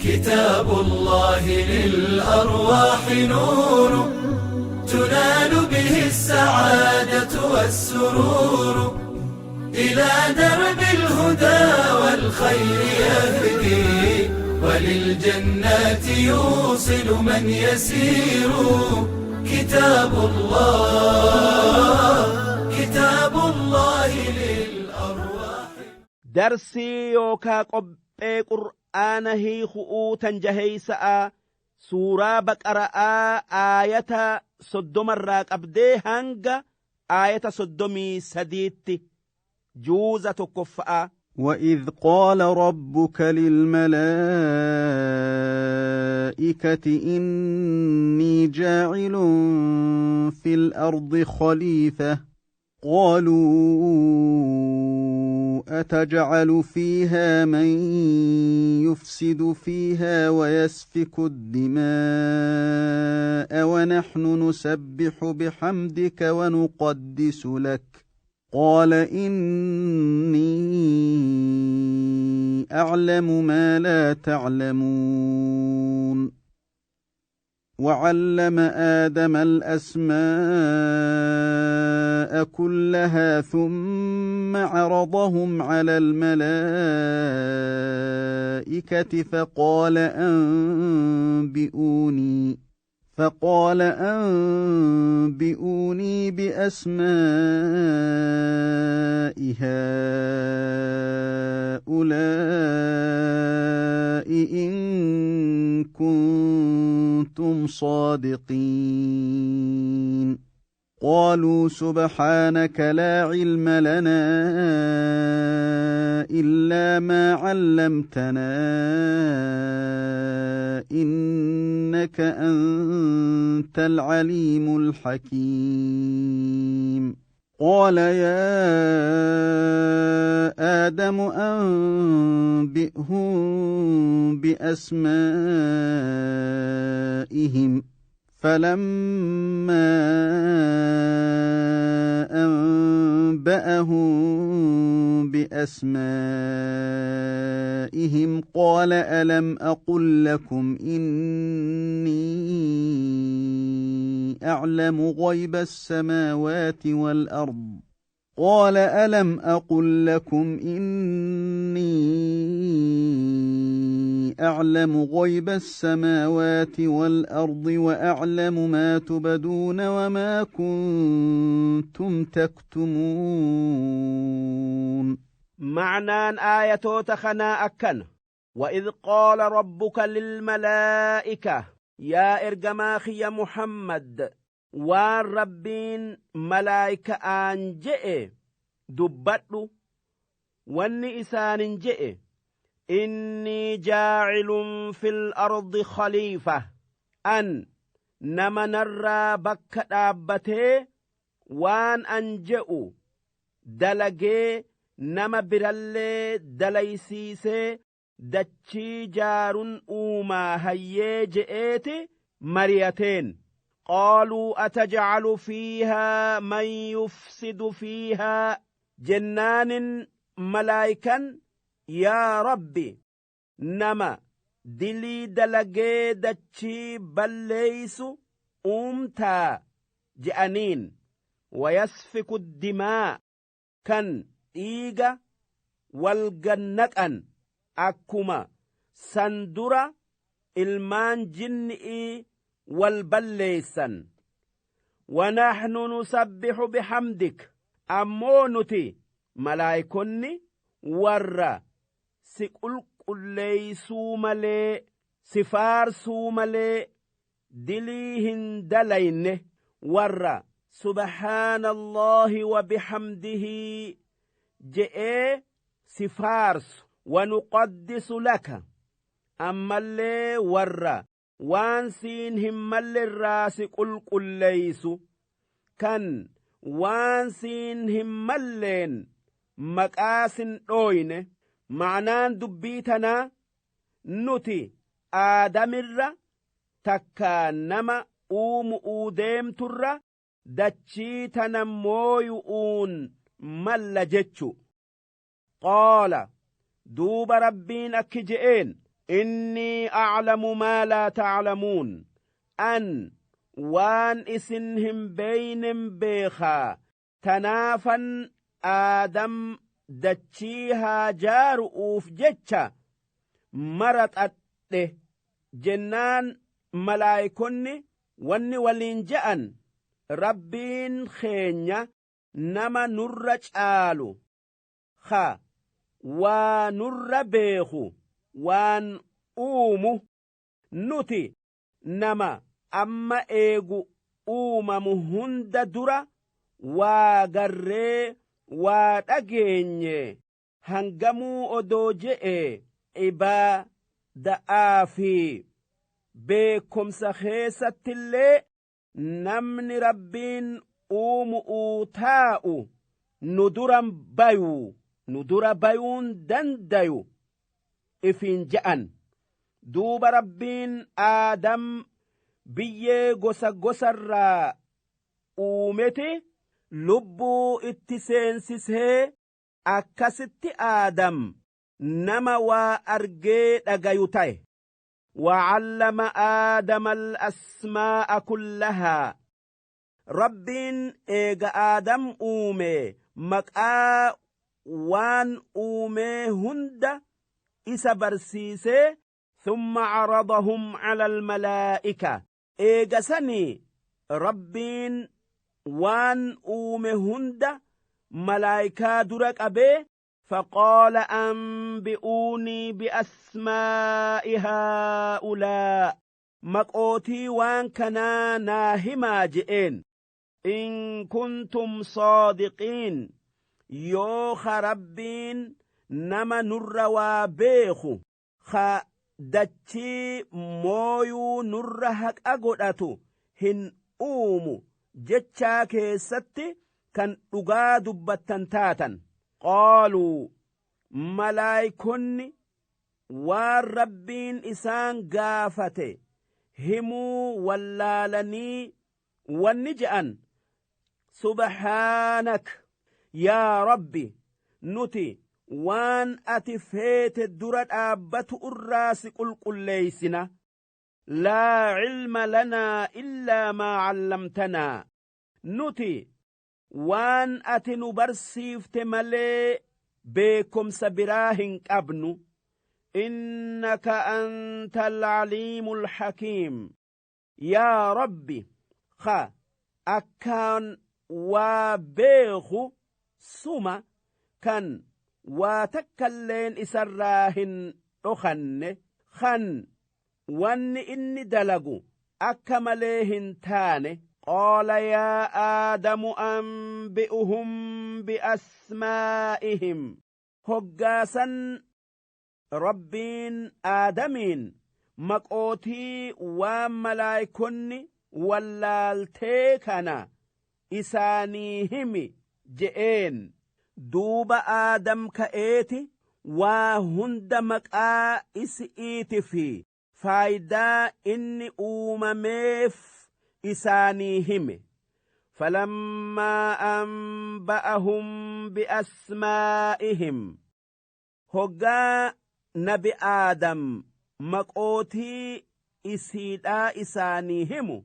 كتاب الله للأرواح نور، تنال به السعادة والسرور. إلى درب الهدى والخير يهدي، وللجنات يوصل من يسير. كتاب الله، كتاب الله للأرواح. Darsii yookaa qophee qur'aana hiiku'uu tan jaheeysa'a, suuraa Baqara'aa, aayata 30rraa qabdee hanga aayata 33tti, juuza tokkoffa'a. وإذ قال ربك للملائكة إني جاعل في الأرض خليفة، قالوا أتجعل فيها من يفسد فيها ويسفك الدماء ونحن نسبح بحمدك ونقدس لك؟ قال إني أعلم ما لا تعلمون. وعلم آدم الأسماء كلها ثم عرضهم على الملائكة فقال أنبئوني بأسماء هؤلاء إن كنتم صادقين. قالوا سبحانك لا علم لنا إلا ما علمتنا، إنك أنت العليم الحكيم. قال يا آدم أنبئهم بأسمائهم. فلما أنبأهم بأسمائهم قال ألم أقل لكم إني أعلم غيب السماوات والأرض؟ قال ألم أقل لكم إني أعلم غيب السماوات والأرض وأعلم ما تبدون وما كنتم تكتمون. Ma'naan aayatoota kanaa akkana: وإذ قال ربك للملائكة، yaa ergamaa kiyya Muhammad, waan Rabbiin malaayika'aan je'e dubbadhu. Wanni isaanin je'e: إني جاعل في الأرض خليفة، an nama narraa bakka dhaabbatee waan an je'u dalagee nama birallee dalaysiisee dachii jaarun uumaa hayyee je'eeti mari'ateen. قالوا أتجعل فيها من يفسد فيها، jennaanin malaayikan yaa Rabbi, nama dilii dalagee dachii balleeysu uumtaa je'aniin. ويسفك الدماء، kan dhiiga walgannaqan, akkuma san dura ilmaan jinni'ii wal balleeysan. ونحن نسبح بحمدك، ammoo nuti malaayikonni warra si qulqulleeysuu malee, si faarsuu malee dilii hin dalayne, warra سبحان الله وبحمده je'ee si faarsu. ونقدس لك، ammallee warra waan siin hin malle irraa si qulqulleeysu, kan waan siin hin malleen maqaa sin dhooyne. Ma'anaan dubbii tanaa, nuti Aadamirra takka nama uumu'uu deemturra dachii tana mooyu'uun malla jechu. قال، duuba Rabbiin akki je'een: Innii aclamu maa laa taclamuun, an waan isin hin beeynen beekaa. Tanaafan Aadam dachii haa jaaru'uuf jecha maraxadhe jennaan, malaayikonni wanni waliin je'an, Rabbiin keenya nama nurra caalu, ha waa nurra beeku waan uumu, nuti nama amma eegu uumamu hunda dura waa garree waa dhageenye hangamuu odoo je'e, ibaada'aa fi beekomsa keessattillee namni Rabbiin uumu'uu taa'u nu dura bayuu, nu dura bayuun dandayu ifiin je'an. Duuba Rabbiin Aadam biyyee gosa gosarraa uumeti lubbuu itti seensisee, akkasitti Aadam nama waa argee dhagayu ta'e. وعلم آدم الأسماء كلها. Rabbiin eega Aadam uume maqaa waan uumee hunda isa barsiisee. ثم عرضهم على الملائكة. Eega sanii Rabbiin waan uume hunda malaayikaa dura qabee. فقال أنبئوني بأسماء هؤلاء، maqootii waan kanaa naa himaa je'een, إن كنتم صادقين، yoo ka Rabbiin nama nurra waa beeku, ka dachii mooyuu nurra haqa godhatu hin uumu jechaa keessatti kan dhugaa dubbattan taatan. قالوا، malaayikonni waan Rabbiin isaan gaafate himuu wallaalanii wanni je'an, سبحانك yaa Rabbi, nuti waan ati feete dura dhaabbatu irraa si qulqulleeysina. لا علم لنا إلا ما علمتنا، nuti waan ati nu barsiifte malee beekomsa biraa hin qabnu. إنك أنت العليم الحكيم، yaa Rabbi, ka akkaan waa beeku suma, kan waa takkalleen isarraa hin dhokanne, kan wanni inni dalagu akka malee hin taane. قال يا آدم أنبئهم بأسمائهم. Hoggaasan Rabbiin Aadamiin maqootii waan malaayikonni wallaaltee kana isaanii himi je'een. Duuba Aadam ka'eeti waa hunda maqaa isi'iiti fi faayidaa inni uumameef isaanii hime. فلما أنبأهم بأسمائهم، hoggaa nabi Aadam maqootii isiidhaa isaanii himu.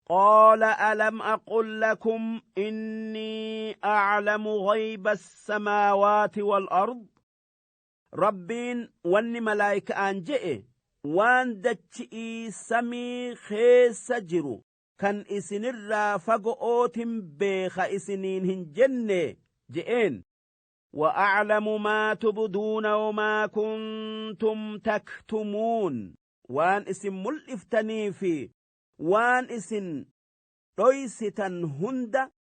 قال ألم أقل لكم إني أعلم غيب السماوات والأرض. Rabbiin wanni malaayikaan je'e, waan dachi'ii samii keessa jiru kan isinirraa fago'ootin beeka isiniin hin jenne je'een. وأعلم ما تبدون وما كنتم تكتمون، waan isin mul'iftanii fi waan isin dhoysitan hunda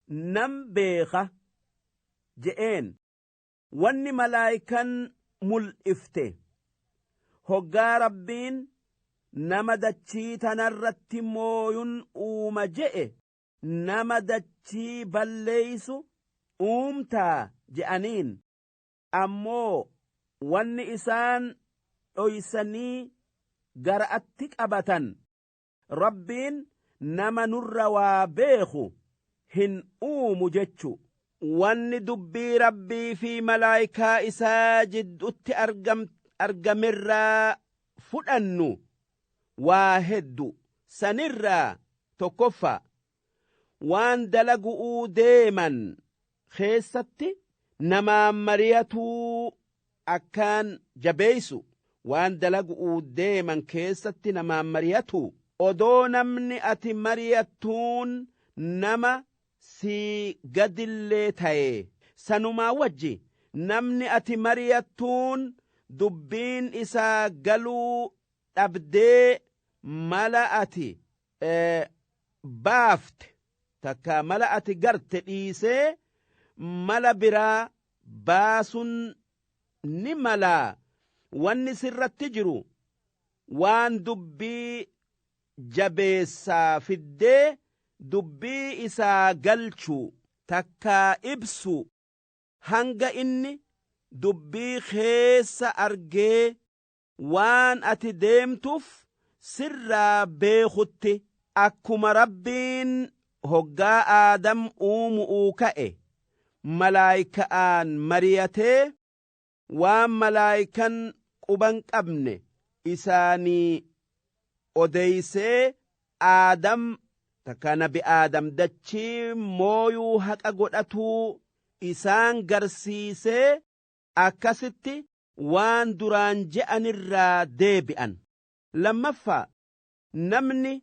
nan beeka je'een. Wanni malaayikan mul'ifte, hoggaa Rabbiin nama dachii tanarratti mooyun uuma je'e, nama dachii balleeysu uumtaa je'aniin. Ammoo wanni isaan dhoysanii gara'atti qabatan, Rabbiin nama nurra waa beeku hin uumu jechu. Wanni dubbii Rabbii fi malaayikaa isaa jiddutti argamerraa fudhannu waa heddu. Sanirraa tokkoffaa, waan dalagu'uu deeman keessatti namaan mariyatuu akkaan jabeeysu. Waan dalagu'uu deeman keessatti namaan mariyatuu, odoo namni ati mariyattuun nama sii gadillee ta'e, sanumaa wajji namni ati mariyattuun dubbiin isaa galuu dhabdee mala ati baafte takka mala ati garte dhiisee mala biraa baasun ni malaa. Wanni sirratti jiru waan dubbii jabeessaa fiddee dubbii isaa galchuu takkaa ibsu, hanga inni dubbii keessa argee waan ati deemtuuf sirraa beekutti. Akkuma Rabbiin hoggaa Aadam uumu'uu ka'e malaayika'aan mariyatee waan malaayikan quban qabne isaanii odeysee, Aadam takka nabi Aadam dachii mooyuu haqa godhatuu isaan garsiisee, akkasitti waan duraan je'anirraa deebi'an. Lammaffaa, namni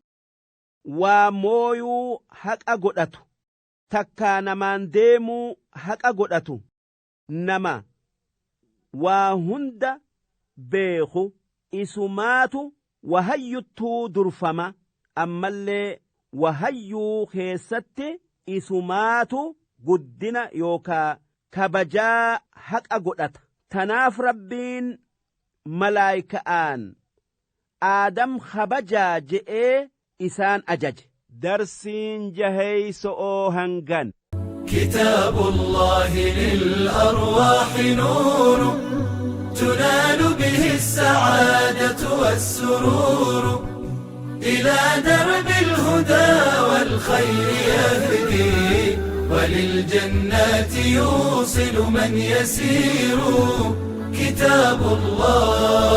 waa mooyuu haqa godhatu takkaa namaan deemuu haqa godhatu nama waa hunda beeku, isumaatu wahayyuttuu durfama, ammallee wahayyuu keessatti isumaatu guddina yookaa kabajaa haqa godhata. Tanaaf Rabbiin malaayika'aan Aadam kabajaa je'ee isaan ajaje. Darsiin jaheeyso'oo hangan. كتاب الله للأرواح نور، تنال به السعادة والسرور، إلى درب الهدى والخير يهدي، وللجنات يوصل من يسير. كتاب الله.